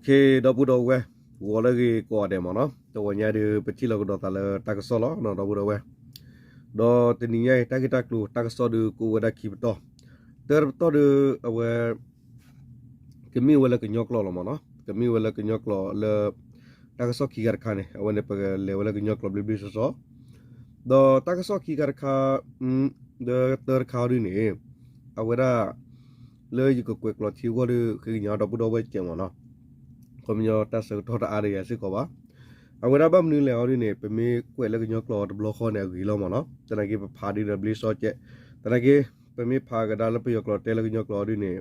ဒီပုၢ်ဒီဝဲၢ်, ဂီၤလၢအဂ့ၤကိးဂၤဒဲးမ့ၢ်နီၤ, တဂီၤညါဒီး ပထံၣ်လိာ်ကဒီးသးလၢတၢ်ကစီၣ်လီၤ ဒီပုၢ်ဒီဝဲၢ်. ဒီးတနံၤညါအံၤ တၢ်ဂ့ၢ်တၢ်ကျိၤတၢ်ကစီၣ်ဒီး ကအိၣ်ဝဲဒၣ်ခံပတီၢ်, တၢတပတီၢ်ဒီး အဝဲ ကမ့ၢ်ဝဲလၢကညီကျိာ်လီၤမ့ၢ်နီၤ, ကမ့ၢ်ဝဲလၢကညီကျိာ်လၢ တၢ်ကစီၣ်ခံခါတခါန့ၣ် အဝဲန့ၣ် ပကလဲၤဝဲလၢကညီကျိာ်ဘျ့ဘျ့ဆှီဆှီ, ဒီးတၢ်ကစီၣ်ခံခါတခါ ဒီးတၢတခါအီၤဒ်န့ၣ် အဝဲဒၣ် လၢယကကွဲးကျိာ်ထံအဂီၢ်ဒီး ဃ့ကညးဒီပုၢ်ဒီဝဲၢ်ကဲးမ့ၢ်နီၤ, ခီပညီတၢ်ဆၢကတီၢ်တအါဒီးယၤစ့ၢ်ကီးဘၣ်. အဝဲဒၣ်ဘၣ်မနုၤလဲၣ်အီၤဒ်န့ၣ် ပမ့ၢ်ကွဲးလၢကညီကျိာ်တဘျီဃီန့ၣ်အဂ့ၤလီၤမ့ၢ်နီၤ, သနာ်က့ပဖးဒ်ဒီးဘျ့ဆှီကဲး, သနာ်က့ ပမ့ၢ်ဖးကဒါလၢပယီၤကျိာ်တဲလၢကညီကျိာ်အီၤဒ်န့ၣ်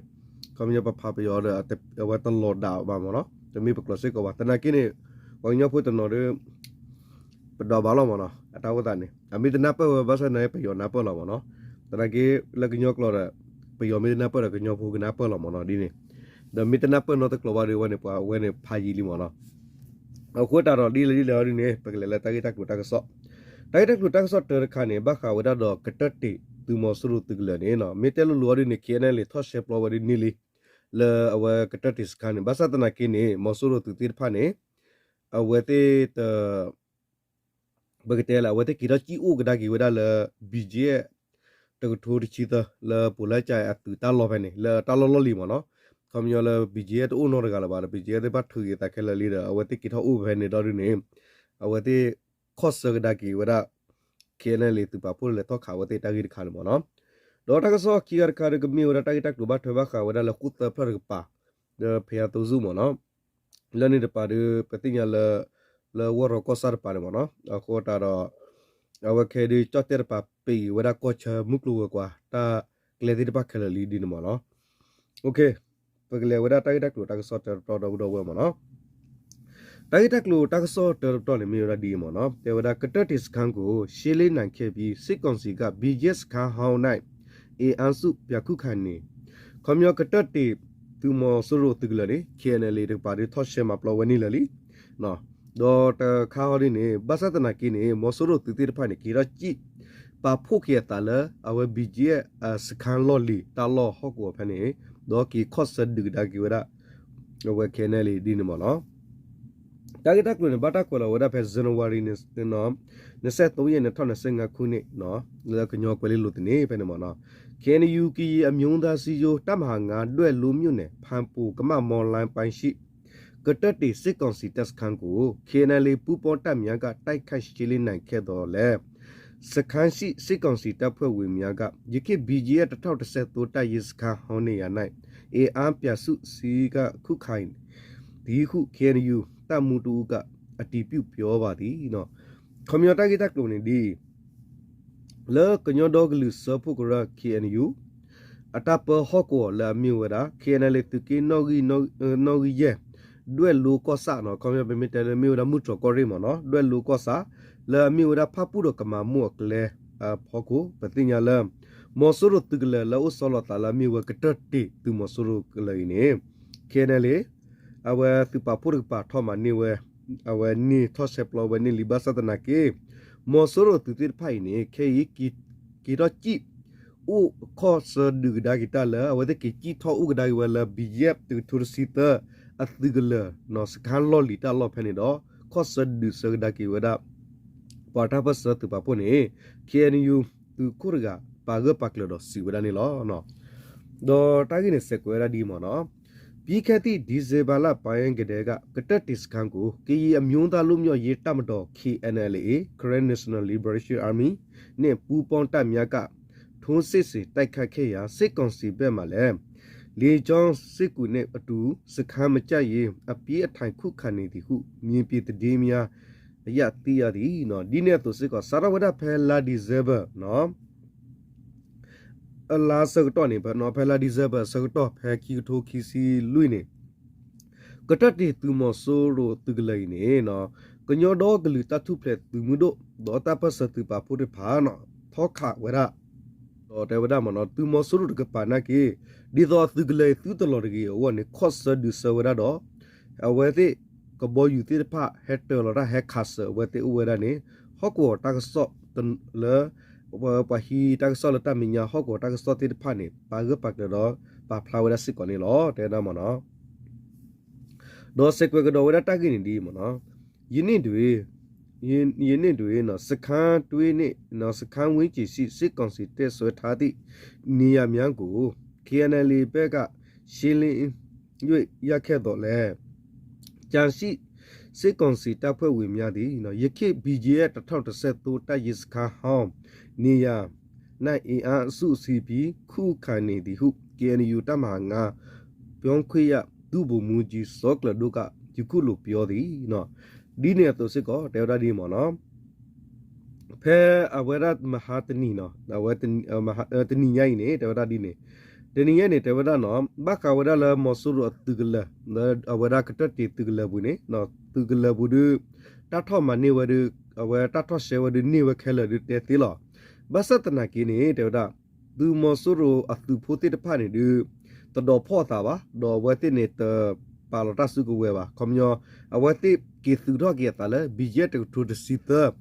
ခီပညီပဖးပယီၤဒီး အဝဲတလီၤဒးဘၣ်မ့ၢ်နီၤ, တမ့ၢ်ပကျိာ်စ့ၢ်ကီးဘၣ်. သနာ်က့န့ၣ် ပှၤကညီဖိတနီၤဒီး ပဒိးဘၣ်လီၤမ့ၢ်နီၤ, အတၢ်အိၣ်သးန့ၣ် အမ့ၢ်တနၢ်ပၢၢ်ဝဲဘၣ်ဆၣ်သနာ်က့ ပယီၤနၢ်ပၢၢ်လီၤမ့ၢ်နီၤ, သနာ်က့လၢကညီကျိာ်ဒီး ပယီၤမ့ၢ်တနၢ်ပၢၢ်ဒီး ကညီဖိကနၢ်ပၢၢ်လီၤမ့ၢ်နီၤဒ်န့ၣ်, ဒီးမ့ၢ်တနၢ်ပၢၢ်နီတကျိာ်ဘၣ်ဒီး အဝဲန့ၣ် ပှၤအဝဲန့ၣ်ဖးယံာ်လံမ့ၢ်နီၤ. အဃိသတးဒီးဒ်လဲၣ်ဒ်လဲၣ်အီၤဒ်န့ၣ် ပကလဲၤလၢတၢ်ဂ့ၢ်တၢ်ကျိၤတၢ်ကစီၣ်, တၢ်ဂ့ၢ်တၢ်ကျိၤတၢ်ကစီၣ်တၢတခါန့ၣ် ဘၣ်ဃးဝဲဒၣ်ဒီးကတၢၢ်တ့ၢ်သုးမီၤစိရိၤသုးကလၢၤန့ၣ် မ့ၢ်တဲလိၤလိၤအီၤဒ်န့ၣ် KNLA ထီၣ်ရှဲပျီဝဲဒ်န့ၣ်လံ လၢအဝဲကတၢၢ်တ့ၢ်စခါန့ၣ် ဘၣ်ဆၣ်သနာ်က့န့ၣ် မီၤစိရိၤသုးသ့ၣ်တဖၣ်န့ၣ် အဝဲသ့ၣ်တ ပကတဲလၢ အဝဲသ့ၣ်က့ၤထီၣ်စံၣ်အိၣ်ကဒါက့ၤဝဲဒၣ်လၢ BGF တကထိတဆံသၢ လၢပိၤလၢကၠဲအသုးတၢ်လီၢ်ဖဲန့ၣ် လၢတၢ်လီၢ်လီၢ်လံၤမ့ၢ်နီၤ, ခီပညီလၢ BGF တအိၣ်နီတဂၤလၢၤဘၣ်ဒီး BGF သ့ၣ်တဖၣ်ထုးက့ၤအသးခဲလၢာ်လံဒီး အဝဲသ့ၣ်က့ၤထီၣ်အိၣ်ဖဲန့ၣ်ဒီးဒ်န့ၣ် အဝဲသ့ၣ်ခီၣ်ဆၢကဒါက့ၤဝဲဒၣ် KNLA သုးပာ်ဖှိၣ်လဲၤထီၣ်ခးအဝဲသ့ၣ်တၢ်ဂ့ၢ်တခါန့ၣ်မ့ၢ်နီၤ, ဒီးတၢ်ကစီၣ်ခံခါတခါဒီးကမ့ၢ်ဝဲဒၣ်တၢ်ဂ့ၢ်တၢ်ကျိၤဘၣ်ထွဲဘၣ်ဃးဝဲဒၣ်လၢဃိၣ်သၢဖျၢၣ်တကပၤ ဒီးဖဲအသိစူၣ်မ့ၢ်နီၤ, လၢန့ၣ်တကပၤဒီး ပသ့ၣ်ညါလၢ လၢဝီၢ်ရီကီၢ်ဆၣ်တကပၤန့ၣ်မ့ၢ်နီၤ, အဃိသတးဒီး အဝဲခဲအံၤဒီးကၠီၣ်တဲၣ်တကပၤပ့ၤက့ၤဝဲဒၣ်ကီၢ်ဆၢမုၢ်ကျိၤဝဲၤကွာ် တၢ်ကျဲသ့ၣ်တဖၣ်ခဲလၢာ်လံဒ်န့ၣ်မ့ၢ်နီၤ. ပကလဲၤဝဲဒၣ်တၢ်ဂ့ၢ်တၢ်ကျိၤတၢ်ကစီၣ်တၢတပတီၢ်ဒီပုၢ်ဒီဝဲၢ်မ့ၢ်နီၤ. တၢ်ဂ့ၢ်တၢ်ကျိၤတၢ်ကစီၣ်တၢတပတီၢ်န့ၣ်မ့ၢ်ဝဲဒၣ်ဒ်အံၤမ့ၢ်နီၤ, တဲဝဲဒၣ် ကတၢၢ်တ့ၢ်စခန်းကို ရှင်းလင်းနိုင်ခဲ့ပြီး စစ်ကောင်စီက BGF စခန်းဟောင်း၌ အင်အားစုပြန်ခုခံနေ, ခီပညီကတၢၢ်တ့ၢ်သုးမီၤစိရိၤသုးကလၢၤန့ၣ် KNLA တကပၤဒီးထီၣ်ရှဲမၤပျီဝဲန့ၣ်လၢာ်လံ ဒီးတခါဟီဒ်န့ၣ် ဘၣ်ဆၣ်သနာ်က့န့ၣ် မီၤစိရိၤသုးသ့ၣ်တဖၣ်န့ၣ် က့ၤထီၣ်စံၣ်ပာ်ဖှိၣ်က့ၤအသးလၢ အဝဲ BGF စခန်းလီၢ်လံၤတၢ်လီၢ်ဟီၣ်ကဝီၤဖဲန့ၣ် ဒီးက့ၤခီၣ်ဆၢဒုးကဒါက့ၤဝဲဒၣ် အဝဲ KNLA ဒ်န့ၣ်မ့ၢ်နီၤ. တၢ်ဂ့ၢ်တၢ်ကျိၤန့ၣ် ဘၣ်တၢ်ကွဲးလီၤဝဲဒၣ်ဖဲ January န့ၣ် နှစ်ဆယ့်သုံးရက်န့ၣ် နှစ်ဆယ့်ငါးခုနှစ် လၢကညီကွဲၤလ့လိၤသန့ဖဲန့ၣ်မ့ၢ်နီၤ, KNU ကရင်အမျိုးသားစည်းရုံး တပ်မဟာငါး ဒွဲၣ်လိမြို့နယ် ဖန်ပူကမမော်လိုင်းပိုင်းရှိ ကတၢၢ်တ့ၢ်စစ်ကောင်စီတပ်စခန်းကို KNLA ပူးပေါင်းတပ်များက တိုက်ခိုက်ရှင်းလင်းနိုင်ခဲ့သော်လည်း စခန်းရှိစစ်ကောင်စီတပ်ဖွဲ့ဝင်များက ယခင် BGF တစ်ထောင့်တစ်ဆယ့်သုံး တပ်ရင်းစခန်းဟောင်းနေရာ၌ အင်အားပြန်စုစည်းကခုခံ ဒ်ဟု KNU တပ်မှူးတစ်ဦးက အတည်ပြုပြောပါသည် ခီပညီတၢ်ဂ့ၢ်တၢ်ကျိၤန့ၣ်ဒ်အံၤ, လၢကညီဒီကလုာ်စၢဖှိၣ်ကရၢ KNU အတၢ်ပၢဟီၣ်ကဝီၤလၢအမ့ၢ်ဝဲဒၣ် KNLA သုးက့နီၣ်ဂံၢ်ယဲၢ် ဒွဲၣ်လိကီၢ်ဆၣ်နီၤ, ခီပညီပမ့ၢ်တဲလၢမ့ၢ်ဝဲဒၣ်မုၢ်တြီၤကီၢ်ရ့ၣ်မ့ၢ်နီၤ, ဒွဲၣ်လိကီၢ်ဆၣ် လၢအမ့ၢ်ဝဲဒၣ်ဖၣ်ပူၣ်ဒီးကမၤမိၢ်အကျဲ အဖီခိၣ် ပသ့ၣ်ညါလၢ မီၤစိရိၤသုးကလၢၤလၢအအိၣ်ဆီလီၤသးလၢအမ့ၢ်ဝဲကတၢၢ်တ့ၢ်သုးမီၤစိရိၤကလၢၤအံၤန့ၣ် KNLA အဝဲသုးပာ်ဖှိၣ်တကပၤထီၣ်မၤန့ၢ်ဝဲ အဝဲန့ၢ်ထီၣ်ဆဲးပျီဝဲန့ၢ်လံ ဘၣ်ဆၣ်သနာ်က့ မီၤစိရိၤသုးသ့ၣ်တဖၣ်အံၤန့ၣ် ခဲအံၤ က့ၤထီၣ်စံၣ်အိၣ်ခီၣ်ဆၢဒုးကဒါက့ၤတၢ်လၢ အဝဲသ့ၣ်က့ၤစံၣ်ထီၣ်အိၣ်ကဒါက့ၤဝဲလၢ BGF တကထိတဆံသၢ အသုးကလၢၤ စခန်းလီၢ်လံၤတၢ်လီၢ်ဖဲန့ၣ်ဒီး ခီၣ်ဆၢဒုးဆၢကဒါက့ၤဝဲဒၣ် ပှၤတၢ်ပၢၢ်ဆၢသုးပာ်ဖှိၣ်န့ၣ် KNU သုးခိၣ်တဂၤ ပာ်ဂၢၢ်ပာ်ကျၢၤဒီးစံးဝဲဒၣ်န့ၣ်လီၤ. ဒီးတၢ်ဂ့ၢ်န့ၣ်စဲးကွဲးဝဲဒၣ်ဒ်အံၤမ့ၢ်နီၤ, ပြီးခဲ့သည့် ဒီဇင်ဘာလပိုင်းကတည်းက ကတၢၢ်တ့ၢ်စခန်းကို ကရင်အမျိုးသားလွတ်မြောက်ရေးတပ်မတော် KNLA Karen National Liberation Army နှင့် ပူးပေါင်းတပ်များက ထိုးစစ်ဆင်တိုက်ခိုက်ခဲ့ရာ စစ်ကောင်စီဘက်မှလည်း လေကြောင်းစစ်ကူနဲ့အတူ စခန်းမကျရေး အပြင်းအထန်ခုခံနေသည်ဟု မြေပြင်သတင်းများအရ သိရသည် ဒ်န့ၣ်အသိးစ့ၢ်ကီး စးထီၣ်ဝဲဒၣ်ဖဲလါ December အလါဆၢကတီၢ်န့ၣ် ဖဲလါ December အဆၢကတီၢ် ဖဲခံကထိခံဆံလွံၢ်န့ၣ် ကတၢၢ်တ့ၢ်သုးမီၤစိရိၤသုးကလၢၤအံၤန့ၣ် ကညီဒီကလုာ်တၢ်ထူၣ်ဖျဲးသုးမုၢ်ဒိၣ် ဒီးတၢ်ပၢၢ်ဆၢသုးပာ်ဖှိၣ်တဖၣ် ထီခးဝဲဒၣ် ဒီးတဲဝဲဒၣ်မ့ၢ်နီၤ သုးမီၤစိရိၤတကပၤနာ်က့ ဒ်သိးအသုးကလၢၤအံၤသုတလီၤတဂ့ၤအဂီၢ်န့ၣ် ခီၣ်ဆၢဒုးဆၢဝဲဒၣ်ဒီး အဝဲသ့ၣ်ကဘီယူၤသ့ၣ်တဖၣ် ဟဲတၢၤလီၤတၢ်ဟဲခးစၢၤအဝဲသ့ၣ်အိၣ်ဝဲဒၣ်န့ၣ် ဟီၣ်ကဝီၤတၢ်ကစီၣ်လၢ ပှၤဟံးတၢ်ကစီၣ်လၢတၢ်မဲာ်ညါ ဟီၣ်ကဝီၤတၢ်ကစီၣ်သ့ၣ်တဖၣ်န့ၣ် ပာ်ဂၢၢ်ပာ်ကျၢၤဒီး ပာ်ဖျါဝဲဒၣ်စ့ၢ်ကီးန့ၣ်လီၤ တဲဝဲဒၣ်မ့ၢ်နီၤ. ဒီးစဲးကွဲးကဒီးဝဲဒၣ်တၢ်ဂ့ၢ်န့ၣ်ဒ်အံၤမ့ၢ်နီၤ, ယန့ၢ်ဒွဲၣ်, ယန့ၢ်ဒွဲၣ်နီၤ စခန်းတွင်းန့ၣ်နီၤ စခန်းဝန်းကျင်ရှိ စစ်ကောင်စီတပ်စွဲထားသည့် နေရာများကို KNLA ဘက်က ရှင်းလင်း ရခဲ့သော်လည်း ကျန်ရှိ စစ်ကောင်စီတပ်ဖွဲ့ဝင်များသည် ယခင် ဘီဂျီအက်ဖ် တစ်ထောင့်တစ်ဆယ့်သုံး တပ်ရင်းစခန်းဟောင်း နေရာ ၌ အင်အားအစုအစည်းဖြင့် ခုခံနေသည်ဟု KNU တပ်မဟာငါး ပြောခွင့်ရ ဒုဗိုလ်မှူးကြီး စောကလဒိုက ယခုလိုပြောသည် ဒ်န့ၣ်အသိးစ့ၢ်ကီး တဲဝဲဒၣ်ဒ်အံၤမ့ၢ်နီၤ, ဖဲအဝဲဒၣ်မဟါတနံၤနီၤ အဝဲ တနံၤညါအံၤန့ၣ် တဲဝဲဒၣ်ဒ်န့ၣ်, တနံၤညါအံၤန့ၣ် တဲဝဲဒၣ်နီၤ ဘၣ်ဃးဝဲဒၣ်လၢမီၤစိရိၤအသုးကလၢၤ လၢအဝဲဒၣ်ကတၢၢ်တ့ၢ်သုးကလၢၤပူၤန့ၣ် သုးကလၢၤပူၤဒုး တၢ်ထီၣ်မၤန့ၢ်ဝဲဒုး အဝဲတၢ်ထီၣ်ရှဲဝဲဒုးန့ၢ်ဝဲခဲလၢာ်ဒုးတဲသ့လီၤ. ဘၣ်ဆၣ်သနာ်က့န့ၣ် တဲဝဲဒၣ် သုးမီၤစိရိၤအသုးဖိသ့ၣ်တဖၣ်န့ၣ်ဒုး တဒိးဖီၣ်အသးဘၣ် ဒီးအဝဲသ့ၣ်န့ၣ် တပာ်လီၤတၢ်စုကဝဲၤဘၣ် ခီပညီ အဝဲသ့ၣ်က့ၤသုးထီၣ်က့ၤအသးလၢ ဘီဂျီအက်ဖ် တကထိတဆံသၢ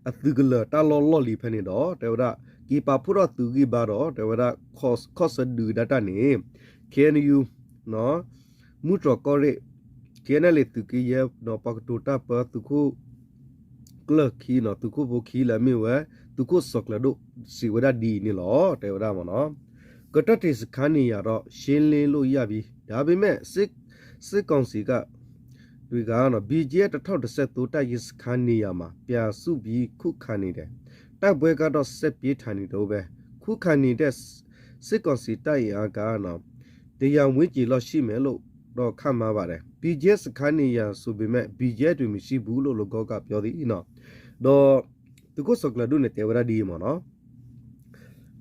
အသုးကလၢၤတၢ်လီၢ်လီၢ်လံၤဖဲန့ၣ်ဒီး တဲဝဲဒၣ် က့ၤပာ်ဖှိၣ်ထီၣ်သုးဂံၢ်ဘါဒီး တဲဝဲဒၣ် ခီၣ်ဆၢဒုၣ်ဒါတၢ်န့ၣ် KNU မူတြီၢ်ကီၢ်ရ့ၣ် KNLA သုးက့ယဲၢ် ပှၤကတိၤတၢ်ပၢသုးခိၣ် ကျၢၢ်ခံနီၤ သုးခိၣ်ဖိခံလၢအမ့ၢ်ဝဲ သုးခိၣ်စီၤကျၢၤဒိၣ် စံးဝဲဒၣ်ဒ်အံၤန့ၣ်လီၤ တဲဝဲဒၣ်မ့ၢ်နီၤ, ကတၢၢ်တ့ၢ်စခန်းနေရာတော့ ရှင်းလင်းလို့ရပြီ ဒါပေမဲ့ စစ်ကောင်စီက တွေက ဘီဂျီအက်ဖ် တစ်ထောင့်တစ်ဆယ့်သုံး တပ်ရင်းစခန်းနေရာမှာ ပြန်ဆုတ်ပြီး ခုခံနေတယ်။ တိုက်ပွဲကတော့ ဆက်ပြင်းထန်နေတုန်းပဲ။ ခုခံနေတဲ့ စစ်ကောင်စီတပ်အင်အားက တစ်ရာဝန်းကျင်လောက်ရှိမယ်လို့တော့ ခန့်မှန်းပါတယ်။ ဘီဂျီအက်ဖ် စခန်းနေရာဆိုပေမဲ့ ဘီဂျီအက်ဖ် တွေမရှိဘူးလို့ လဂေါက ပြောသည် ဒီး သုးခိၣ်စီၤကျၢၤဒိၣ်န့ၣ် တဲဝဲဒၣ်ဒ်အံၤမ့ၢ်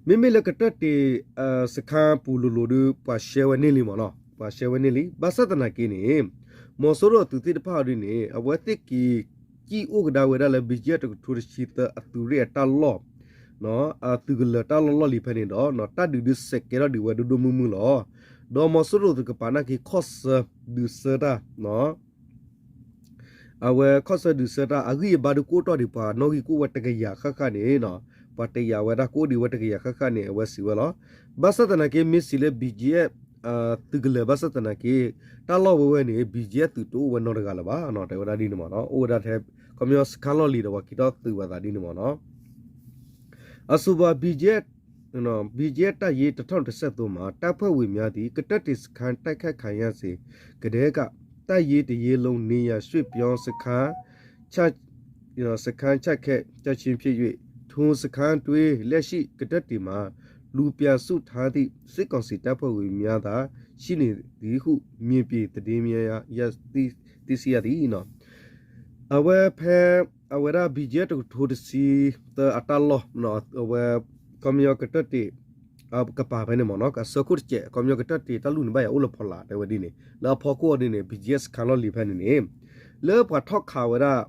နီၤ, မ့မ့ၢ်လၢကတၢၢ်တ့ၢ် စခန်းပူၤလိၤလိၤဒီး ပှၤရှဲဝဲန့ၢ်လံမ့ၢ်နီၤ, ပှၤရှဲဝဲန့ၢ်လံ. ဘၣ်ဆၣ်သနာ်က့န့ၣ် မီၤစိရိၤအသုးသ့ၣ်တဖၣ်အီၤဒ်န့ၣ် အဝဲသ့ၣ်က့ၤ ကံၣ်အိၣ်ကဒါဝဲဒၣ်လၢ ဘီဂျီအက်ဖ် တကထိတဆံသၢ အသုးရ့ၣ်အတၢ်လီၢ် အသုးကလၢၤတၢ်လီၢ်လီၢ်လံၤဖဲန့ၣ်ဒီး တၢ်ဒုးဒုးစဲးကဲထီၣ်ဒံးဝဲဒိၣ်ဒိၣ်မုၢ်မုၢ်လီၤ. ဒီးမီၤစိရိၤတကပၤနာ်က့ ခီၣ်ဆၢဒုးဆၢတၢ် အဝဲခီၣ်ဆၢဒုးဆၢတၢ် အဂံၢ်အဘါဒုးကအိၣ်ထီၣ်ဒံး ပှၤနီၣ်ဂံၢ်ကအိၣ်ဝဲတကယၤဃၣ်ဃၣ်န့ၣ် ပှၤတယာ်ဝဲဒၣ်ကအိၣ်ဒံးဝဲတကယၤဃၣ်ဃၣ်န့ၣ် အဝဲစံးဝဲလီၤ. ဘၣ်ဆၣ်သနာ်က့ မ့ၢ်စံးလၢ ဘီဂျီအက်ဖ် သုးကလၢၤဘၣ်ဆၣ်သနာ်က့ တၢ်လီၢ်ဝဲဝဲန့ၣ် ဘီဂျီအက်ဖ် သုးတအိၣ်ဝဲနီတဂၤလၢၤဘၣ် တဲဝဲဒၣ်ဒ်န့ၣ်မ့ၢ်နီၤ, အိၣ်ဝဲဒၣ်ထဲ ခီပညီ စခန်းလီၢ်လံၤဒီး ပှၤက့ၤထီၣ်သုးဝဲသးဒ်န့ၣ်မ့ၢ်နီၤ. အဆိုပါ ဘီဂျီအက်ဖ် ဘီဂျီအက်ဖ် တပ်ရင်း တစ်ထောင့်တစ်ဆယ့်သုံးမှာ တပ်ဖွဲ့ဝင်များသည် ကတၢၢ်တ့ၢ်စခန်း တိုက်ခိုက်ခံရစဉ်ကတည်းက တပ်ရင်းတစ်ရင်းလုံး နေရာရွှေ့ပြောင်းစခန်းချ စခန်းချခဲ့ခြင်းဖြစ်၍ ထိုစခန်းတွင်း လက်ရှိကတၢၢ်တ့ၢ်မှာ လူပြန်စုထားသည့် စစ်ကောင်စီတပ်ဖွဲ့ဝင်များသာ ရှိနေသည်ဟု မြေပြင်သတင်းများအရ သိရှိရသည်. အဝဲဖဲ အဝဲဒၣ် ဘီဂျီအက်ဖ် တကထိတဆံသၢ အတၢ်လီၢ် အဝဲ ခီပညီကတၢၢ်တ့ၢ် ကပၤဖဲန့ၣ်မ့ၢ်နီၤ အဆၢခိၣ်တစဲး ခီပညီကတၢၢ်တ့ၢ်တၢ်လူၢ်န့ၣ် ဘၣ်ယၤအိၣ်လၢဖီလာ် တဲဝဲဒ်န့ၣ် လၢအဖီခိၣ်အီၤဒ်န့ၣ် ဘီဂျီအက်ဖ် စခန်းလီၢ်လံၤဖဲန့ၣ်န့ၣ် လၢပှၤထီၣ်ခးဝဲဒၣ်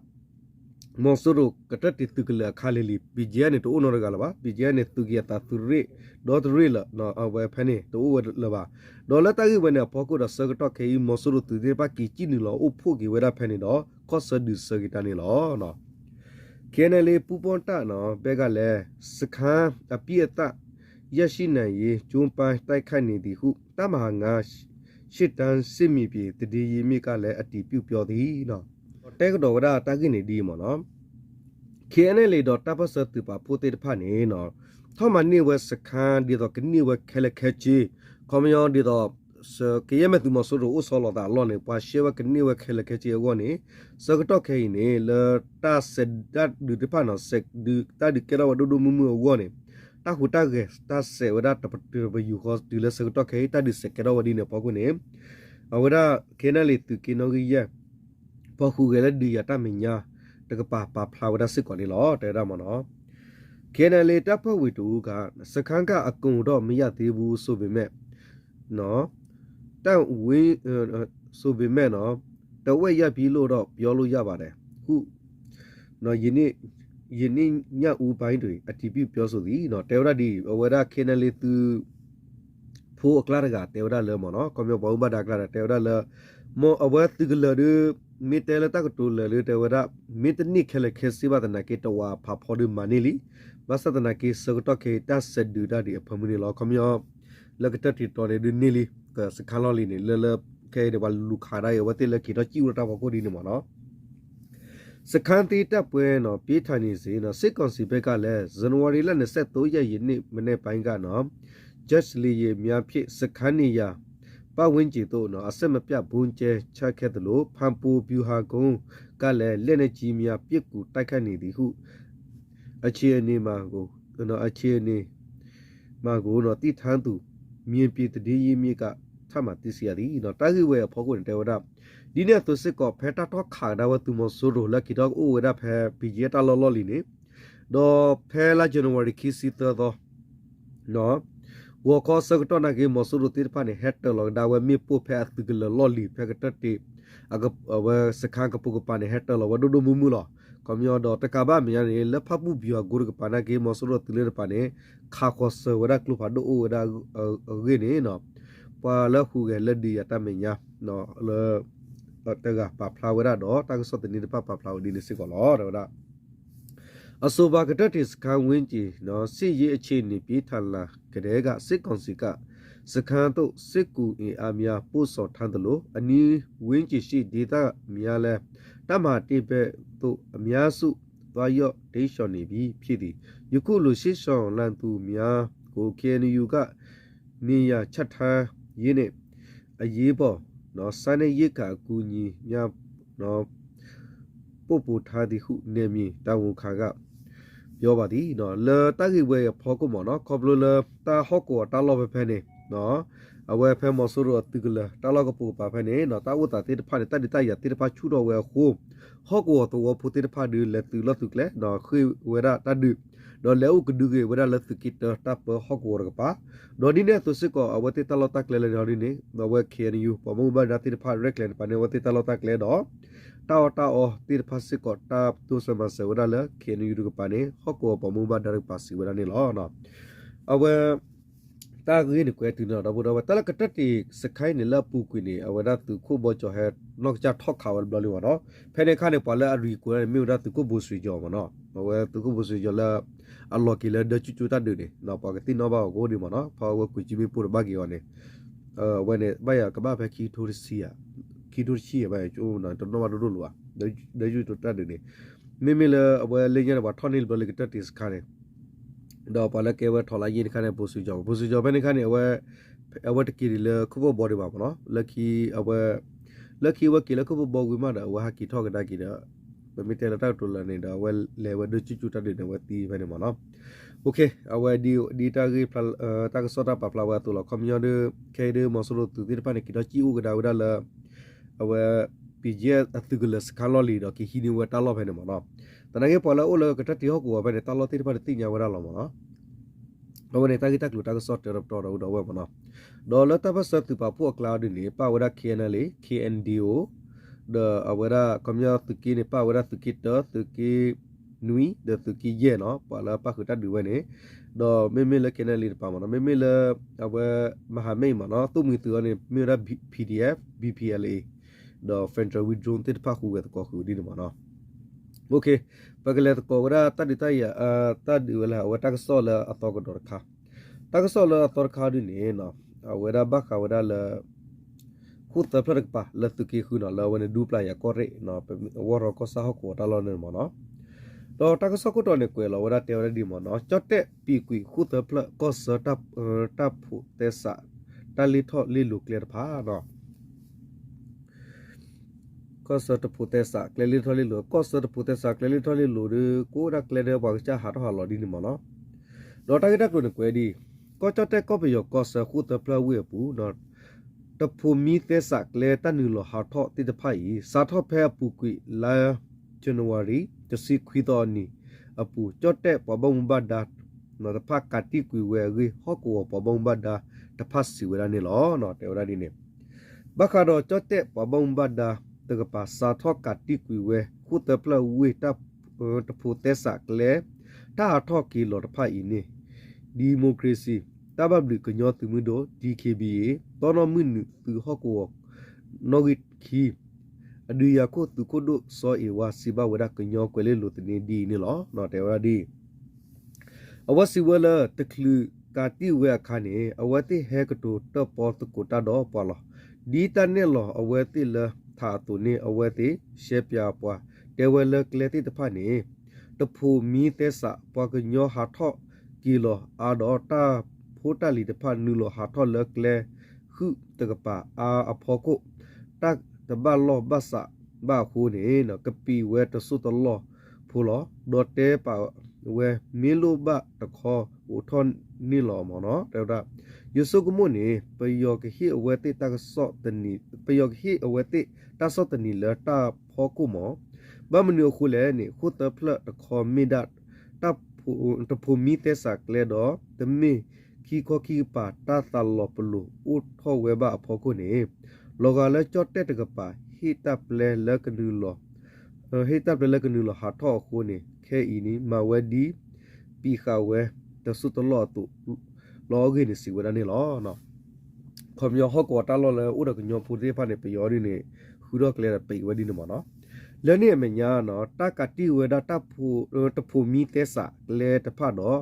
မီၤစိရိၤကတၢၢ်တ့ၢ်သုးကလၢၤအခါလံၤလံၤ ဘီဂျီအက်ဖ် န့ၣ် တအိၣ်နီတဂၤလၢၤဘၣ်. ဘီဂျီအက်ဖ် န့ၣ် သုးက့ၤအသးသုးရ့ၣ် ဒီတရ့ၣ်လၢ အဝဲဖဲန့ၣ် တအိၣ်ဝဲလၢၤဘၣ်. ဒီးလၢတၢ်ဂ့ၢ်ဝဲန့ၣ်အဖီခိၣ်ဒီး ဆၢကတီၢ်ခဲအံၤ မီၤစိရိၤသုးသ့ၣ်တဖၣ်က့ၤစံၣ်နုာ်လီၤအိၣ်ဖှိၣ်က့ၤဝဲဒၣ်ဖဲန့ၣ်ဒီး ခီၣ်ဆၢဒုးဆၢက့ၤတၢ်န့ၣ်လီၤ. ခ့ၣ်အဲၣ်အၣ်လ်အ့ၣ် ပူၤပီၣ်တၢ်နီၤ ဘဲကလဲၣ် စခန်းအပြတ်အသတ် ရရှိနိုင်ရေး ကြိုးပမ်းတိုက်ခိုက်နေသည်ဟု တပ်မဟာငါး ရှေ့တန်းစစ်မြေပြင်သတင်းရင်းမြစ်ကလည်း အတည်ပြုပြောသည် တဲကဒီးဝဲဒၣ်တၢ်ဂ့ၢ်န့ၣ်ဒ်အံၤမ့ၢ်နီၤ, ခ့ၣ်အဲၣ်အၣ်လ်အ့ၣ် ဒီးတၢ်ပၢၢ်ဆၢသုးပာ်ဖှိၣ်သ့ၣ်တဖၣ်န့ၣ် ထီၣ်မၤန့ၢ်ဝဲစခန်း ဒ်သိးကန့ၢ်ဝဲခဲလၢာ်ခဲဆ့ ခီပညီဒ်သိး ကယဲၢ်မ့ၢ်သုးမီၤစိရိၤအိၣ်ဆီလီၤသးအလီၢ်န့ၣ် ပှၤရှဲဝဲကန့ၢ်ဝဲခဲလၢာ်ခဲဆ့အဂီၢ်န့ၣ် ဆၢကတီၢ်ခဲအံၤန့ၣ် လၢတၢ်စဲးဒုးတၢ်ဒုးတဖၣ်နီၤ စဲးဒုးတၢ်ဒုးကဲထီၣ်ဝဲဒိၣ်ဒိၣ်မုၢ်မုၢ်အဂီၢ်န့ၣ် တၢ်ဟူးတၢ်ဂဲၤတၢ်စဲးဝဲဒၣ်တပယူာ်ဃီတုၤလၢဆၢကတီၢ်ခဲအံၤ တၢ်ဒုးစဲးကဲထီၣ်ဝဲဒ်န့ၣ်အဖီခိၣ်န့ၣ် အဝဲဒၣ် ခ့ၣ်အဲၣ်အၣ်လ်အ့ၣ် သုးက့နီၣ်ဂံၢ်ယဲၢ် ပှၤဟူးဂဲၤလၢဒုးယၤတၢ်မဲာ်ညါ တကပၤပာ်ဖျါဝဲဒၣ်စ့ၢ်ကီးန့ၣ်လီၤ တဲဝဲဒၣ်မ့ၢ်နီၤ. ခ့ၣ်အဲၣ်အၣ်လ်အ့ၣ် တပ်ဖွဲ့ဝင်တစ်ဦးက စခန်းကအကုန်တော့မရသေးဘူးဆိုပေမဲ့ တပ်ဝေး ဆိုပေမဲ့ တဝက်ရပြီလို့တော့ပြောလို့ရပါတယ်ဟု ယနေ့ညဦးပိုင်းတွင် အတည်ပြုပြောဆိုသည် တဲဝဲဒၣ်ဒ်အံၤ အဝဲဒၣ် ခ့ၣ်အဲၣ်အၣ်လ်အ့ၣ် သုး ဖိအကျါတဂၤတဲဝဲဒၣ်လၢမ့ၢ်နီၤ ခီပညီပှၤဘၣ်မူဘၣ်ဒါအကျါတဂၤတဲဝဲဒၣ်လၢ အဝဲသုးကလၢၤဒီး မ့ၢ်တဲလၢတၢ်ကတိၤလၢာ်လၢတဲဝဲဒၣ် မ့ၢ်တန့ၢ်ခဲလၢာ်ခဲဆ့ဘၣ်သနာ်က့ တဝးဖးဖီဒုးမၤန့ၢ်လံ ဘၣ်ဆၣ်သနာ်က့ ဆၢကတီၢ်ခဲအံၤ တၢ်စဲးဒုးတၢ်ဒုးအဖၢမုၢ်န့ၣ်လီၤ ခီပညီ လၢကတၢၢ်တ့ၢ်တီၤန့ၣ်ဒုးန့ၢ်လံ စခန်းလီၢ်လံၤန့ၣ် လၢလၢ ခဲအံၤန့ၣ် ပှၤလူၤခးဒၣ်အံၤ အဝဲသ့ၣ်လၢက့ၤထီၣ်စံၣ်အိၣ်လၢတၢ်ဖီခိၣ်ဒ်န့ၣ်မ့ၢ်နီၤ စခန်းသိမ်းတိုက်ပွဲနော် ပြင်းထန်နေစဉ်နော် စစ်ကောင်စီဘက်ကလည်း ဇန်နဝါရီလ နှစ်ဆယ့်သုံးရက် ယနေ့မနက်ပိုင်းကနော် ဂျက်လေယာဉ်များဖြင့် စခန်းနေရာ ပတ်ဝန်းကျင်သို့နော် အဆက်မပြတ် ဗုံးကြဲချခဲ့သလို ဖန်ပူဗျူဟာကုန်းကလည်း လက်နက်ကြီးများ ပစ်ကူတိုက်ခိုက်နေသည်ဟု အခြေအနေမှကို အခြေအနေမှကိုနော် သိထမ်းသူ မြေပြင်သတင်းရင်းမြစ်က ထပ်မံသိရှိရသည် တၢ်ဂ့ၢ်ဝဲအဖီခိၣ်န့ၣ် တဲဝဲဒၣ် ဒ်န့ၣ်အသိးစ့ၢ်ကီး ဖဲတၢ်ထီၣ်ခးကဒါဝဲသုးမီၤစိရိၤလၢက့ၤထီၣ်အိၣ်ဝဲဒၣ်ဖဲ ဘံယဲၢ်တၢ်လီၢ်လီၢ်လံၤန့ၣ် ဒီးဖဲလါ January ခံဆံသၢသီ ဂီၤခီဆၢကတီၢ်နာ်က့ မီၤစိရိၤသ့ၣ်တဖၣ်န့ၣ် ဟဲတၢၤလီၤကဒါဝဲမ့ၣ်ပိၢ်ဖဲအသုးကလၢၤလီၢ်လံၤ ဖဲကတၢၢ်တ့ၢ် အဝဲစခန်းကပိာ်ကပၤန့ၣ် ဟဲတၢၤလီၤဝဲဒိၣ်ဒိၣ်မုၢ်မုၢ်လီၤ. ခီပညီဒီးတကးဘၣ်အမဲာ်ညါန့ၣ် လၢဖၣ်ပူၣ်ပယီၤအကိတကပၤနာ်က့ မီၤစိရိၤသုးလၢတပၤန့ၣ် ခးဃီၤစၢၤဝဲဒၣ်ကျိဖးဒိၣ်အိၣ်ဝဲဒၣ်အဂ့ၢ်န့ၣ် ပှၤလၢဟူးဂဲၤလၢဒုးယၤတၢ်မဲာ်ညါ လၢ တဂၤပာ်ဖျါဝဲဒၣ်ဒီး တၢ်ကစီၣ်သန့တဖၣ်ပာ်ဖျါဝဲဒ်န့ၣ်စ့ၢ်ကီးလီၤ တဲဝဲဒၣ် အဆိုပါ ကတၢၢ်တ့ၢ်စခန်းဝန်းကျင်နော် စစ်ရေးအခြေအနေပြင်းထန်လာကတည်းက စစ်ကောင်စီက စခန်းသို့ စစ်ကူအင်အားများ ပို့ဆောင်ထားသလို အနီးဝန်းကျင်ရှိဒေသများလည်း တပ်မဟာတစ်ဘက်သို့ အများစု သွားရောက်တိမ်းရှောင်နေပြီ ဖြစ်သည်။ ယခုလို စစ်ရှောင်လာသူများကို KNU က နေရာချထားရေးနဲ့ အရေးပေါ် စားနပ်ရိက္ခာအကူအညီများ ပို့ပေးထားသည်ဟု နယ်မြေတာဝန်ခံက ပြောပါသည် လၢတၢ်ဂ့ၢ်ဝဲအဖီခိၣ်မ့ၢ်နီၤ ခီဖျိလၢတၢ်ဟီၣ်ကဝီၤတၢ်လီၢ်ဖဲဖဲန့ၣ် အဝဲဖဲမီၤစိရိၤအသုးကလၢၤ တၢ်လီၢ်ကပိာ်ကပၤဖဲန့ၣ် တၢ်အိၣ်သးသ့ၣ်တဖၣ်န့ၣ် တၢ်ဒုးတၢ်ယၤသ့ၣ်တဖၣ်ဆူၣ်ထီၣ်ဝဲအဃိ ဟီၣ်ကဝီၤသဝီဖိသ့ၣ်တဖၣ်ဒုး လဲၤသုးလီၢ်သုးကျဲ ဒီးဃ့ဝဲဒၣ်တၢ်ဒုး ဒီးလဲၤအိၣ်ကဒုက့ၤဝဲဒၣ်လၢသုးက့တၢတၢ်ပၢဟီၣ်ကဝီၤတကပၤ ဒီးဒ်န့ၣ်အသိးစ့ၢ်ကီး အဝဲသ့ၣ်တၢ်လီၢ်တၢ်ကျဲလၢန့ၣ်ဒ်န့ၣ် အဝဲ KNU ပှၤဘၣ်မူဘၣ်ဒါသ့ၣ်တဖၣ်ရဲၣ်ကျဲၤတကပၤန့ၣ် အဝဲသ့ၣ်တၢ်လီၢ်တၢ်ကျဲဒီး တၢ်အီၣ်တၢ်အီသ့ၣ်တဖၣ်စ့ၢ်ကီး တၢ်တိစၢၤမၤစၢၤဝဲဒၣ်လၢ KNU တကပၤန့ၣ် ဟီၣ်ကဝီၤပှၤဘၣ်မူဘၣ်ဒါတကပၤစံးဝဲဒၣ်န့ၣ်လီၤ. အဝဲ တၢ်ဂ့ၢ်န့ၣ်ကွဲးတုၤန့ၣ်ဒီပုၢ်ဒီဝဲၢ် တၢ်လၢကတၢၢ်တ့ၢ်စခန်းန့ၣ် လၢအပူၤကွံာ်န့ၣ် အဝဲဒၣ်သုးခိၣ်ဘီကၠီၤဟဲနီၢ်ကစၢ်ထီၣ်ခးဝဲတဘျီလံမ့ၢ်နီၤ ဖဲန့ၣ်အခါန့ၣ် ပှၤလၢအရံၤကွဲးန့ၣ် မ့ၢ်ဝဲဒၣ်သုးခိၣ်ဘိစံးကၠီၤမ့ၢ်နီၤ အဝဲသုးခိၣ်ဘိစံးကၠီၤလၢ အလီၤက့ၤလၢဒၢကၠူကၠူတၢ်ဒုးန့ၣ် ပှၤကသ့ၣ်နီၣ်ဘၣ်အီၤကိးဒံးမ့ၢ်နီၤ ဖဲအဝဲကွံာ်ကၠံမ့ၣ်ပိၢ်တဘၣ်က့ၤအီၤန့ၣ် အဝဲန့ၣ် ဘၣ်ယၤကဘၣ်ဖဲ ခံထိတဆံ ခံထိတဆံဘၣ် တနီၣ်ဘၣ်ဒိၣ်ဒိၣ်လိာ်ဧါ ဒၢကၠူကၠူတၢ်ဒုးန့ၣ် မ့မ့ၢ်လၢအဝဲလၢညါန့ၣ် ပှၤထီၣ်န့ၢ်လၢဘျီလၢကတၢၢ်တ့ၢ်စခန်းန့ၣ် ဒီးပှၤလၢကဲဝဲထီၣ်လၢယ့ၢ်တခါန့ၣ် ဘိစံးကၠီၤ ဘိစံးကၠီၤဖဲန့ၣ်အခါန့ၣ် အဝဲ အဝဲတက့ၤဒံးလၢခိၣ်ဖၢၣ်ဘီဒံးဘၣ်မ့ၢ်နီၤ လၢခံအဝဲ လၢခံအဝဲက့ၤလၢခိၣ်ဖၢၣ်ဘီဝံၤမးဒီး အဝဲဟးက့ၤထီၣ်ကဒါက့ၤဒီး ပမ့ၢ်တဲလၢတၢ်ကတိၤလၢန့ၣ်ဒီး အဝဲလဲၤဝဲဒၢကၠူကၠူတၢ်ဒုးန့ၣ် အဝဲသံဖဲန့ၣ်မ့ၢ်နီၤ အဝဲဒ်တၢ်ဂ့ၢ် တၢ်ကစီၣ်တၢ်ပာ်ဖျါဝဲအသိးလီၤ ခီပညီဒီး ခဲအံၤဒီး မီၤစိရိၤသုးသ့ၣ်တဖၣ်န့ၣ် က့ၤထီၣ်စံၣ်အိၣ်ကဒါဝဲဒၣ်လၢ အဝဲ ပယဲၢ်အသုးကလၢၤစခန်းလီၢ်လံၤဒီး က့ၤဟံးန့ၢ်ဝဲတၢ်လီၢ်ဖဲန့ၣ်မ့ၢ်နီၤ သနာ်က့ပှၤလၢအအိၣ်လၢကတၢၢ်တ့ၢ်ဟီၣ်ကဝီၤဖဲန့ၣ် တၢ်လီၢ်သ့ၣ်တဖၣ်န့ၣ်သ့ၣ်ညါဝဲဒၣ်လီၤမ့ၢ်နီၤ အဝဲန့ၣ် တၢ်ဂ့ၢ်တၢ်ကျိၤတၢ်ကစီၣ်တၢတပတီၢ်ဒီး ဒီပုၢ်ဒီဝဲၢ်မ့ၢ်နီၤ ဒီးလၢတၢ်ပၢၢ်ဆၢသုးပာ်ဖှိၣ်အကျါဒ်န့ၣ် ပာ်ဝဲဒၣ် K N L A K N D O ဒီးအဝဲဒၣ်ခီပညီသုးက့န့ၣ် ပာ်ဝဲဒၣ်သုးက့တၢ သုးက့နွံ ဒီးသုးက့ယဲၢ်နီၤ ပှၤလၢပာ်ဃုာ်တၢ်ဒုးဝဲန့ၣ် ဒီးမ့မ့ၢ်လၢ K N L A တပၤမ့ၢ်နီၤ မ့မ့ၢ်လၢ အဝဲ မဟာမိတ်မ့ၢ်နီၤ သိၣ်မှံၤသုးအီၤန့ၣ် မ့ၢ်ဝဲဒၣ် P D F B P L A ဒီး Federal Wing Drone သ့ၣ်တဖၣ်ဟူးဂဲၤသကိးဃုာ်ဒ်န့ၣ်မ့ၢ်နီၤ ပကလဲၤသကိးဝဲဒၣ်တၢ်ဒုးတၢ်ယၤ တၢ်ဒုးဝဲလၢ အဝဲတၢ်ကစီၣ်လၢအသီကဒီးတခါ တၢ်ကစီၣ်လၢအသီတခါဒ်န့ၣ် အဝဲဒၣ်ဘၣ်ဃးဝဲဒၣ်လၢ ဃိၣ်သၢဖျၢၣ်တကပၤ လၢသုးက့ဃုနီၤ လၢအဝဲန့ၣ်ဒူပျၢ်ယၤကီၢ်ရ့ၣ် ဝီၢ်ရီကီၢ်ဆၣ်ဟီၣ်ကဝီၤတၢ်လီၢ်န့ၣ်မ့ၢ်နီၤ ဒီးတၢ်ကစီၣ်ခိၣ်တီန့ၣ် ကွဲးလီၤဝဲဒၣ်တဲဝဲဒၣ်ဒ်မ့ၢ်နီၤ ကၠီၣ်တဲၣ်ပံၤကွံာ်ဃိၣ်သၢဖျၢၣ် ကီၢ်ဆၢ တၢ်ဖိးသဲစး တၢ်လ့ၢ်ထီၣ်လ့ၢ်လိၤကျဲတဖၣ် ကီၢ်ဆၢတဖိးသဲစး ကျဲလ့ၢ်ထီၣ်လ့ၢ်လိၤ ကီၢ်ဆၢတဖိးသဲစး ကျဲလ့ၢ်ထီၣ်လ့ၢ်လိၤဒီး ကအိၣ်ဝဲဒၣ်ကျဲဒီးပှၤကစၢ်ဟးထီၣ်ဟးလီၤဒ်န့ၣ်မ့ၢ်နီၤ ဒီးတၢ်ဂ့ၢ်တၢ်ကျိၤန့ၣ်ကွဲးဒ် ကီၢ်ကၠီၣ်တဲၣ်ကီၢ်ပယီၤကီၢ်ဆၢဃိၣ်သၢဖျၢၣ်ဝ့ၢ်အပူၤ တဖိးမံသဲစးကျဲတၢ်နုာ်လီၤဟးထီၣ်သ့ၣ်တဖၣ်အံၤ စးထီၣ်ဖဲအပူၤကွံာ်လါ January တဆံခွံသီအနံၤအပူၤ ကၠီၣ်တဲၣ်ပှၤဘၣ်မူဘၣ်ဒါ တဖၣ်ကးတံာ်ကွံာ်ဝဲအဂ့ၢ် ဟီၣ်ကဝီၤပှၤဘၣ်မူဘၣ်ဒါတဖၣ်စံးဝဲဒၣ်န့ၣ်လီၤ. တဲဝဲဒၣ်ဒ်န့ၣ် ဘၣ်ဃးဒီးကၠီၣ်တဲၣ်ပှၤဘၣ်မူဘၣ်ဒါတကပၤ စးထီၣ်ကးတံာ်ကွံာ်ဝဲ ဃိၣ်သၢဖျၢၣ်ဝ့ၢ် တဖိးသဲစးကျဲ တၢ်ဟးထီၣ်က့ၤလီၤတဖၣ်အံၤန့ၣ် democracy တၢ်ဘၣ်ဘျုးကညီသုးမုၢ်ဒိၣ် D K B A တီနီၣ်မုၢ်နုာ်သုးဟီၣ်ကဝီၤ နီၣ်ဂံၢ်ခံ အဒုးယၤခိၣ်သုးခိၣ်ဒိၣ်စီၤအ့ၣ်ဝါ စံးဘၣ်ဝဲဒၣ်ကညီကွဲၤလ့လိၤသန့ဒ်အံၤန့ၣ်လီၤ. တဲဝဲဒၣ်ဒ် အဝဲစံးဝဲလၢ တချုးကးတံာ်ဝဲအခါန့ၣ် အဝဲသ့ၣ်ဟဲကတိၤတၢၣ်ပီသကိးတၢ်ဒီးပှၤလီၤ. ဒ်တၢ်နဲၣ်လီၤအဝဲသ့ၣ်လၢထးအသိးန့ၣ် အဝဲသ့ၣ်ရှဲပၠးပှၤ တဲဝဲလၢကျဲသ့ၣ်တဖၣ်န့ၣ် တဖိးမံသဲစး ပှၤကညီဟးထီၣ်က့ၤလီၤအါဒီး တၢ်ဖိတၢ်လံၤတဖၣ်နုာ်လီၤဟးထီၣ်လၢကျဲဃုာ်တကပၤအါအဖီခိၣ် တၢ်တဘၣ်လီၢ်ဘၣ်စးဘၣ်အဃိန့ၣ် ကပံာ်ဝဲတစိၢ်တလီၢ်ဖိလီၤ. ဒီးတဲပာ်ဝဲ မ့ၢ်လိၣ်ဘၣ်တခီအိးထီၣ်န့ၢ်လီၤမၢ်နီၤ တဲဝဲဒၣ် ယဆိကမိၣ်န့ၣ် ပယီၤကဟ့ၣ်အဝဲသ့ၣ်တၢ်ကစီၣ်တနံၤ ပယီၤကဟ့ၣ်အဝဲသ့ၣ်တၢ်ဆီၣ်သနံးလၢတၢ်ဖီခိၣ်မၢ် ဘၣ်မနုၤအဃိလဲၣ်န့ၣ် ဃိၣ်သၢဖျၢၣ်တခီမ့ၢ်ဒၣ် တၢ်ဖိ တဖိးမံသဲစးကျဲဒီး တမ့ၢ်ခံခီခံကပၤတၢ်သးလီၤပလိာ်အိၣ်ထီၣ်ဝဲဘၣ်အဖီခိၣ်န့ၣ် လီၤဂာ်လၢကၠီၣ်တဲၣ်တကပၤ ဟ့ၣ်တၢ်ပျဲလၢကနုာ်လီၤ ဟ့ၣ်တၢ်ပျဲလၢကနုာ်လီၤဟးထီၣ်အဃိန့ၣ် ခဲအံၤန့ၣ် မၤဝဲဒ် ပံာ်ဃာ်ဝဲတစိၢ်တလီၢ်အသိး လီၤအဂ့ၢ်န့ၣ်စံးဝဲဒၣ်န့ၣ်လီၤ. ခီပညီဟီၣ်ကဝီၤတၢ်လီၢ်လၢအိၣ်ဒီးကညီဖိသ့ၣ်တဖၣ်န့ၣ် ပယီၤဒ်န့ၣ် ဃုထီၣ်ကျဲဒီးပံာ်ဝဲဒ်န့ၣ်မၢ်နီၤ လၢန့ၣ်အမဲာ်ညါနီၤ တၢ်ကးတံၢ်ဝဲဒၣ် တဖိးမံသဲစးကျဲတဖၣ်ဒီး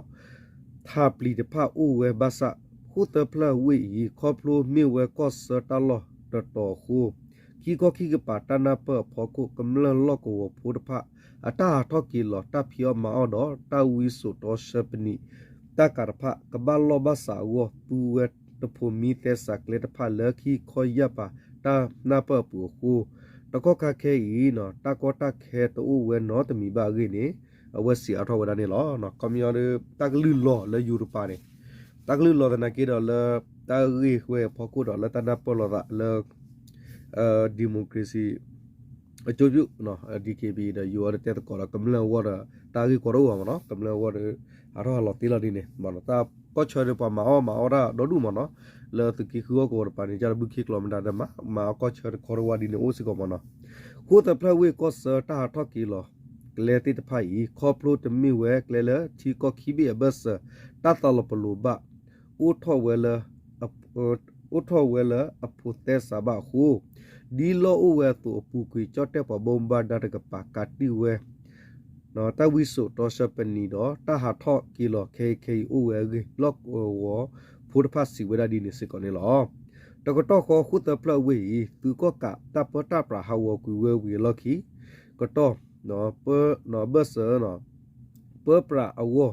ထးပျံၤတဖၣ်အိၣ်ဝဲဘၣ်ဆၣ် ဃိၣ်သၢဖျၢၣ်ဝ့ၢ်အံၤ ခီဖျိမ့ၢ်ဝဲကီၢ်ဆၢတၢ်လီၢ်တတီၤအဃိ ခံခီခံကပၤတၢ်နၢ်ပၢၢ်အဖီခိၣ် ကမျၢၢ်လီၢ်ကဝီၤဖိတဖၣ် အတၢ်ဟးထီၣ်က့ၤလီၤ တၢ်ဖံးအီၣ်မၤအီၣ်ဒီး တၢ်ဝံစိာ်တီဆၢပနံာ် တၢ်ကၤတဖၣ် ကဘၣ်လီၢ်ဘၣ်စးအဂီၢ် သူဝဲတဖိးမံသဲစးကျဲတဖၣ်လၢခံခီယၢ်ပၤ တၢ်နၢ်ပၢၢ်အပူၤအဃိ တကီၢ်ခါခဲအံၤ တၢ်ကီတၢ်ခဲတအိၣ်ဝဲနီတမံၤဘၣ်အဂ့ၢ်န့ၣ် အဝဲစံးအါထီၣ်ဝဲဒၣ်န့ၣ်လီၤ. ခီပညီဒီး တၢ်ကလုၢ်လီၤလၢယိၤတပၤန့ၣ် တၢ်ကလုၢ်လီၤသနာ်က့ဒီးလၢ တၢ်ဂ့ၢ်ဝဲအဖီခိၣ်ဒီးလၢတၢ်နၢ်ပၢၢ်လိာ်သးလၢ democracy အကျိုးပြု DKBA ဒီးယိၤအီၤဒီးတဲသကိးဒီးကမျၢၢ်အဂီၢ်ဒီး တၢ်ဂ့ၢ်ကီတအိၣ်ဘၣ်မၢ်နီၤ ကမျၢၢ်အဂီၢ်ဒီး ဟးထီၣ်ဟးလီၤသ့လီၤဒ်န့ၣ် တၢ်ကီၢ်ဆၢဒီးပှၤမၤအီၣ်မၤအီတၢ်ဒီဒူၣ်မၢ်နီၤ လၢသုးက့ဃုဟီၣ်ကဝီၤတပၤန့ၣ် ကၢ်တဘုခ့ကျီမတၤဒီး မၤအီၣ်ကီၢ်ဆၢတခီတဝါဒ်န့ၣ်အိၣ်စ့ၢ်ကီးမၢ်နီၤ ဃိၣ်သၢဖျၢၣ်ဝ့ၢ်ကီၢ်ဆၢတၢ်ဟးထီၣ်က့ၤလီၤ ကျဲသ့ၣ်တဖၣ်အံၤ ခီဖျိတမ့ၢ်ဝဲကျဲလၢထံကီၢ်ခံဘ့ၣ်အဘၢၣ်စၢၤ တၢ်သးလီၤပလိာ်ဘၣ် အိၣ်ထီၣ်ဝဲလၢ အိၣ်ထီၣ်ဝဲလၢအဖိးသဲစးဘၣ်အဃိ ဒ်လီၢ်အိၣ်ဝဲအသိးအပူၤကွံာ် ကၠီၣ်တဲၣ်ပှၤဘၣ်မူဘၣ်ဒါတကပၤ ကးတံၢ်ဝဲ တၢ်ဝံစိာ်တီဆှၢပနံာ်ဒီး တၢ်ဟးထီၣ်က့ၤလီၤခဲအံၤခဲအံၤအိၣ်ဝဲအဂ့ၢ် လီၢ်ကဝီၤဖိတဖၣ်စံးဝဲဒၣ်ဒ်န့ၣ်စ့ၢ်ကီးန့ၣ်လီၤ. တကတီၢ်ဃီ ဃိၣ်သၢဖျၢၣ်ဝ့ၢ်အံၤ သုးကီၣ်ကးတၢ်ပၢတၢ်ပြးဟးဂီၤကွံာ်ဝဲဝံၤအလီၢ်ခံ ကတီၢ် ဘၢၣ်စၢၤ ပၢပြးအဂီၢ်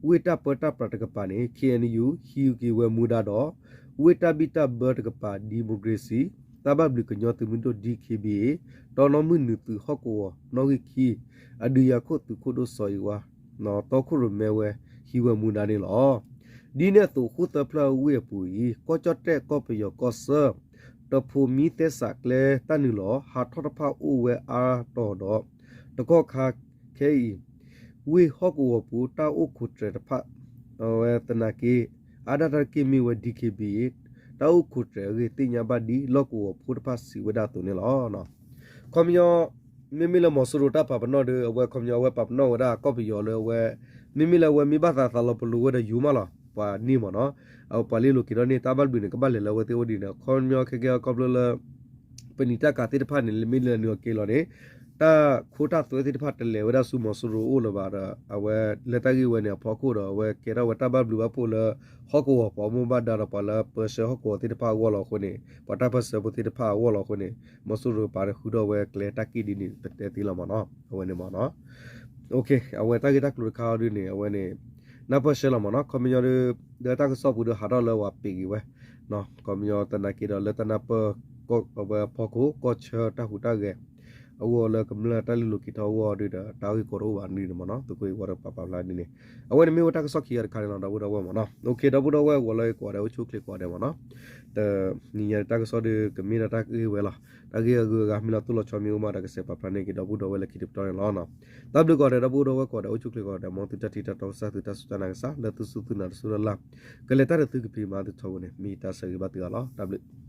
ဝ့ၢ်တၢ်ပၢတၢ်ပြးတကပၤန့ၣ် KNU ဟံးက့ၤဝဲမူဒါဒီး ဝ့ၢ်တၢ်ဘံၣ်တၢ်ဘၢတကပၤ democracy တၢ်ဘၣ်ဘျုးကညီသုးမုၢ်ဒိၣ် DKBA တီနီၣ်မုၢ်နုာ်သုးဟီၣ်ကဝီၤနီၣ်ဂံၢ်ခံ အဒုးယၤခိၣ်သုးခိၣ်ဒိၣ်စီၤအံၤဝါ တီခိၣ်ရိၣ်မဲဝဲဟံးဝဲမူဒါန့ၣ်လီၤ. ဒ်န့ၣ်အသိး ဃိၣ်သၢဖျၢၣ်ဝ့ၢ်အပူၤအံၤ ကီၢ်ကၠီၣ်တဲၣ်ကီၢ်ပယီၤကီၢ်ဆၢ တဖိးမံသဲစးကျဲတၢ်နုာ်လီၤ ဟးထီၣ်တဖၣ်အိၣ်ဝဲအါတီၤဒီး တကီၢ်ခါခဲအံၤ ဝ့ၢ်ဟီၣ်ကဝီၤပူၤတၢ်အိၣ်ခိးတြဲၤတဖၣ် အဝဲသနာ်က့ အါဒၣ်တၢ်တက့ၢ်မ့ၢ်ဝဲ DKBA တၢ်အိၣ်ခိးတြဲၤအဂ့ၢ် သ့ၣ်ညါဘၣ်ဒ်လီၢ်ကဝီၤဖိတဖၣ်စံးဝဲဒၣ်အသိးန့ၣ်လီၤ. ခီပညီ မ့မ့ၢ်လၢမီၤစိရိၤတၢ်ပာ်ပနီၣ်ဒီး အဝဲခီပညီအဝဲပာ်ပနီၣ်ဝဲဒၣ်ကီၢ်ပယီၤလၢအဝဲ မ့မ့ၢ်လၢအဝဲမ့ၢ်ဘၣ်သးသးလီၤပလိာ်ဝဲဒီးယိၤမးလီၤ ပှၤန့ၣ်မၢ်နီၤ အပှၤလ့လိာ်က့ၤထီၣ်န့ၣ် တၢ်ဘၣ်ဘျုးန့ၣ် ကဘၣ်လဲၤလၢအဝဲသ့ၣ်အိၣ်ဒ်န့ၣ် ခီပညီခဲကဲခီဖျိလၢ ပနံာ်တၢ်ကၤသ့ၣ်တဖၣ်န့ၣ် မ့ၢ်လဲၤနုာ်အီၤက့ၤလီၤန့ၣ် တၢ်ခိတၢ်သွဲသ့ၣ်တဖၣ်တလဲၤဝဲဒၣ်ဆူမီၤစိရိၤအိၣ်လၢၤဘၣ်ဒီး အဝဲလၢတၢ်ဂ့ၢ်ဝဲန့ၣ်အဖီခိၣ်ဒီး အဝဲကဲထီၣ်ဝဲတၢ်ဘၣ်ဘျုးဘၣ်ဖှိၣ်လၢ ဟီၣ်ကဝီၤပှၤဘၣ်မူဘၣ်ဒါဒီးပှၤလၢပၢဆှၢဟီၣ်ကဝီၤသ့ၣ်တဖၣ်အဂီၢ်လီၤအဃိန့ၣ် ပှၤတၢ်ပၢၢ်ဆှၢဖိသ့ၣ်တဖၣ်အဂီၢ်လီၤအဃိန့ၣ် မီၤစိရိၤပာ်ဃုထီၣ်ဝဲကျဲတၢ်က့ၢ်ဒ်န့ၣ် ပတဲသ့လီၤမၢ်နီၤ အဝဲန့ၣ်မၢ်နီၤ အဝဲတၢ်ဂ့ၢ်တၢ်ကျိၤတခါအံၤဒ်န့ၣ် အဝဲန့ၣ် နၢ်ပၢၢ်ဆှၢလီၤမၢ်နီၤ ခီပညီဒီး လၢတၢ်ကစီၣ်ပူၤဒီးဟးထီၣ်လၢပှၤပံာ်က့ၤဝဲ ခီပညီသနာ်က့ဒီးလၢတၢ်နၢ်ပၢၢ် အဝဲအဖီခိၣ် ကီၢ်ဆၢတၢ်ဟူးတၢ်ဂဲၤ အဂီၢ်လၢကမျၢၢ်တၢ်လ့လိာ်က့ၤထီၣ်အဂီၢ်ဒီး တၢ်ဂ့ၢ်ကီတအိၣ်ဘၣ်ဒ်န့ၣ်မၢ်နီၤ သုးခိၣ်အံၤဝဲဒီးပာ်ပာ်ဖျါဒ်န့ၣ် အဝဲန့ၣ်မ့ၢ်ဝဲတၢ်ကစီၣ်ခံဂၤတခါန့ၣ်လီၤ ဒီပုၢ်ဒီဝဲၢ်မၢ်နီၤ ဒီပုၢ်ဒီဝဲၢ်ဂီၤလၢဂ့ၤကိးဂၤဒဲး အိၣ်ဆူၣ်အိၣ်ချ့ကိးဂၤဒဲးမၢ်နီၤ တနံၤညါတၢ်ကစီၣ်ဒီးကမ့ၢ်ဒၣ်တၢ်ဂ့ၢ်ဝဲလီၤ တၢ်ဂ့ၢ်အဂုၤအဂၤမ့ၢ်လီၤတိၢ်လီၤဆီမ့ၢ်အိၣ်မးဒီး ကစဲးပာ်ဖျါန့ၢ်က့ၤဒီပုၢ်ဒီဝဲၢ်လၢခံတပတီၢ်န့ၣ်လီၤ. တၢ်ဘျုးကိးဂၤဒဲး ဒီပုၢ်ဒီဝဲၢ်ကိးဂၤဒဲး အိၣ်ဆူၣ်အိၣ်ချ့ကိးဂၤဒဲး မ်သုတၢ်ထံၣ်တၢ်တီကစၢ် သုတၢ်စူၢ်တၢ်နာ်ကစၢ် လၢသုစူၢ်သုနာ်တစူၢ်တၢ်လၢ် ကလဲၤတၢ်ဒီးသုကဖံးမၤသုထီဘိန့ၣ် မ့ၢ်တၢ်ဆၢဂ့ၤဘၣ်သုဂၤလီၤ. တၢ်ဘျုး